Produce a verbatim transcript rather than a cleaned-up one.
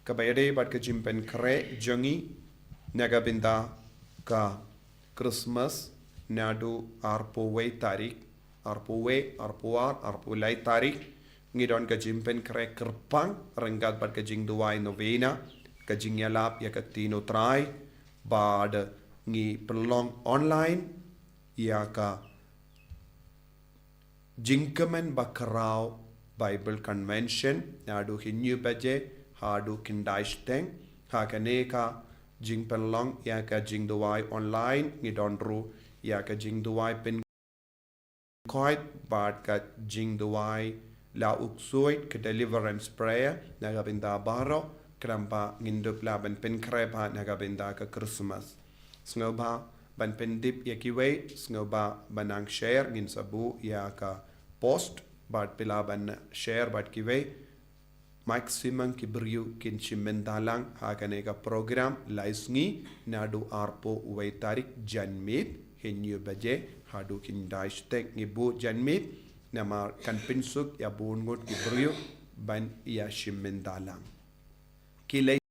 Kaba ïadei bad ka jingpynkhreh jong ngi na ka bynta ka Christmas, naduh arphew wei tarik, arphew wei, arphew ar, arphew lai tarik, ngi don ka jingpynkhreh kyrpang ryngkat bad ka jingduwai novena, ka jingïalap ïa ka Ktien U Trai, bad ngi pynlong online ïa ka jingkmen ba khraw Bible Convention, naduh hynñiew baje haduh khyndai shiteng. Ha kane ka jingpynlong ïa ka jingduwai online, ngi don ruh ïa ka jingduwai pynkhuid bad ka jingduwai la u ksuid, ka deliverance prayer, na ka bynta baroh, khnang ba ngin dup lah ban pynkhreh bha na ka bynta ka Christmas. Sngewbha ban pyndep ïa kiwei, sngewbha ban nang share, ngin sa buh ïa ka post, bad phi lah ban share bad kiwei. Maximum ki briew kin shim bynta lang ha kane ka program lai sngi, naduh arphew wei tarik janmiet, hynñiew baje haduh khyndai shiteng. Ngi buh janmiet namar kan pynsuk ïa bun ngut ki briew ban ïa shim bynta lang. Ki lei